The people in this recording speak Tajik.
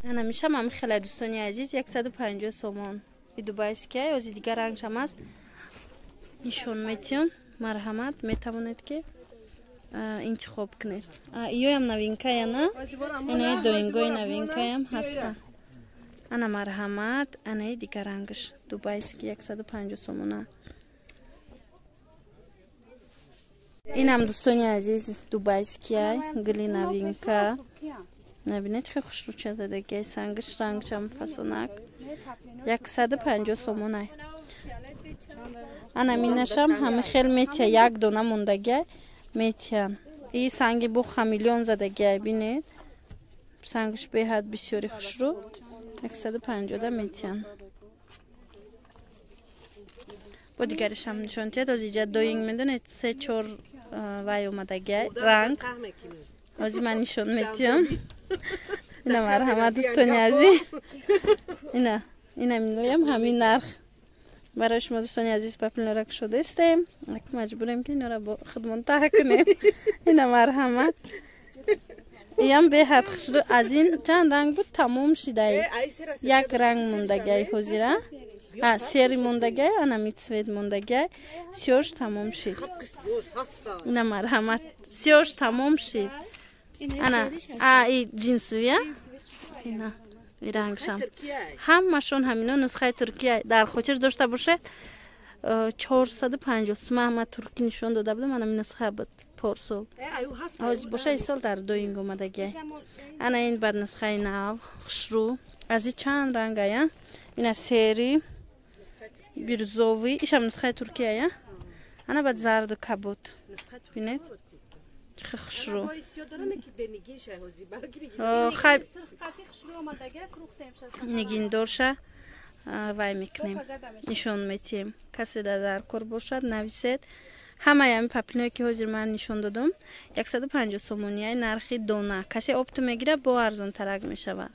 Ана мешам ами хеле, дӯстони азиз, 150 сомон. И дубайския, ози дигар рангшам аст, нишон метиҳам. Марҳамат, метавонед, ки интихоб кунед. Иёям новинкая, на? Инаи доингои новинкаям ҳастанд. Ана, марҳамат, анаи дигар рангаш, дубайский, 150 сомона. Инам, дӯстони азиз, дубайския, гули новинка. Набинед, чӣ хушрӯча задагиай сангаш, рангшам фасонак, 150 сомонай. Ана минашам ҳами хел метия, як дона мондагиай, метиян. И санги бо хамелеон задагиай, бинед, сангаш беҳад бисёри хушрӯ, 150-да метиян. Бо дигаришам нишон тиҳад. Озиҷа доинг, медонед, се чор вай омадагиай ранг, ҳозир ман нишон метиҳам. Ина, марҳамат, дӯстони азиз, ина миноям ҳамин нарх барои шумо, дӯстони азиз. Папилнора кушодаистем, маҷбурем, ки инора бо худмон таҳ кунем. Ина, марҳамат, иям беҳад хушрӯ. Аз ин чанд ранг буд, тамом шидай, як ранг мондагиай ҳозира, серый мондагиай, анами цвет мондагиай, сиёш тамом шид. Ина, марҳамат, сиёш тамом шид. Ана и джинсовия, ина и рангшам, ҳамашон ҳамино нусхаи Туркия. Дар хотир дошта бошед, 450 сума ҳама туркӣ нишон дода будам, анами нусха буд порсол. Ҳозир боша, ин сол дар доинг омадагиай. Ана ин бад нусхаи нав, хушрӯ. Аз и чанд рангая? Ина серый, бирюзовый, ишам нусхаи Туркияя. Ана бад зарду кабуд, бинед, чӣ хушрӯ. Хай, нигиндорша вай мекунем, нишон метиҳем. Касе дар кор бошад, нависед. Ҳамаи ҳамин папиное, ки ҳозир ман нишон додам, 150 сомонияи нархи дона. Касе оптом мегирад, бо арзонтарак мешавад.